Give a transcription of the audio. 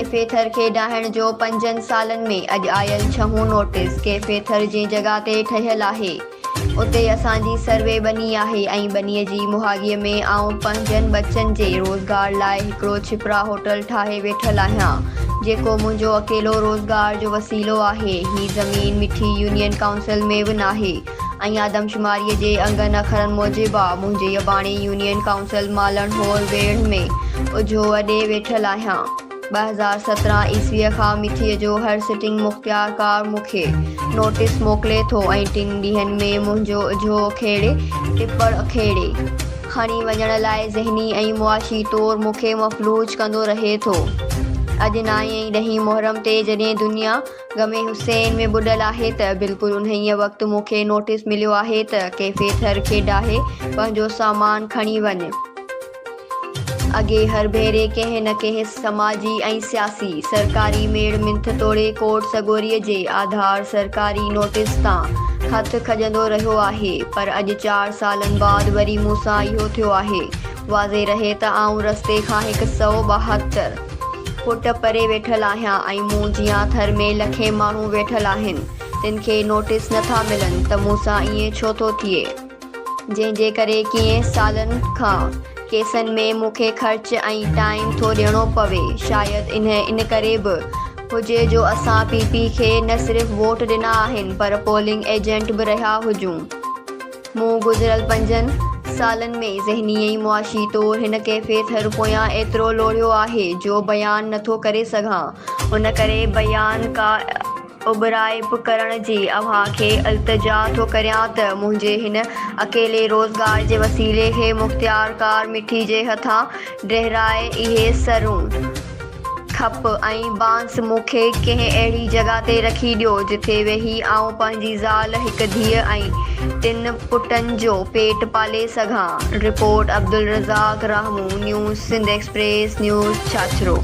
Cafe Thar کي ڊاهڻ جو پنجن سالن ۾ اڄ آيل ڇهون نوٽيس ڪيفي ٿر جنهن جڳهه تي ٺهيل آهي اتي اسان جي سروي ٻني آهي ۽ ٻنيء جي مهاڳيء ۾ آئون پنهنجن ٻچن جي روزگار لاء هڪڙو ڇپرا هوٽل ٺاهي ويٺل آهيان جيڪو منهنجو اڪيلو روزگار جو وسيلو آهي هي زمين مٺي يونين ڪائونسل ۾ به ناهي ۽ آدمشماريء جي انگن اکرن موجب آء منهنجي اباڻي يونين ڪائونسل مالڻ هور ويڙهه ۾ اجهو اڏي ويٺل آهيان. 2017 عيسويء کان مٺيء جو هر سٽنگ مختيارڪار مون کي نوٽيس موڪلي ٿو ۽ ٽن ڏينهن ۾ منهنجو اجهو اکيڙي ٽپڙ اکيڙي کڻي وڃڻ لاء ذهني ۽ معاشي طور مون کي مفلوج ڪندو رهي ٿو. اڄ نائين ۽ ڏهين محرم تي جڏهن دنيا غم حسين ۾ ٻڏل آهي ته بلڪل انهيء وقت مون کي نوٽيس مليو آهي ته ڪيفي ٿر کي ڊاهي پنهنجو سامان کڻي وڃ. اڳي هر ڀيري ڪنهن نه ڪنهن سماجي ۽ سياسي، سرڪاري ميڙ منٿ توڙي ڪورٽ سڳوريء جي آڌار سرڪاري نوٽيس تان هٿ کڄندو رهيو آهي پر اڄ چار سالن بعد وري مون سان اهو ٿيو آهي. واضح رهي ته آئون رستي کان هڪ سئو 72. فوٽ پري ويٺل آهيان ۽ مون جيان ٿر ۾ لکين ماڻهو ويٺل آهن تن کي نوٽيس نه ٿا ملن ته مون سان ائين ڇو ٿو ٿئي جنهن جي ڪري ڪيئي سالن کان ڪيسن ۾ مون کي خرچ ۽ ٽائيم ٿو ڏيڻو پوي شايد ان ڪري به هجي جو اسان پي پي کي نه صرف ووٽ ڏنا آهن پر پولنگ ايجنٽ به رهيا هجون. مون گذريل پنجن سالن ۾ ذهني ۽ معاشي طور هن ڪيفي ٿر پويان ايترو لوڙهيو آهي جو بيان نٿو ڪري سگهان. ان ڪري بيان ڪا اٻهرائپ ڪرڻ جي اوهان کي التجا ٿو ڪريان ته منهنجي هن اڪيلي روزگار جي وسيلي کي مختيارڪار مٺي جي هٿان ڊهرائي اهي سرون، کپ ۽ بانس مون کي ڪنهن اهڙي جڳهه تي رکي ڏيو، جتي ويهي آئون پنهنجي زال، هڪ ڌيء ۽ ٽن پٽن جو پيٽ پالي سگهان. Report, Abdulrazzaq Rahmoon, news Sindh express news, Chachro.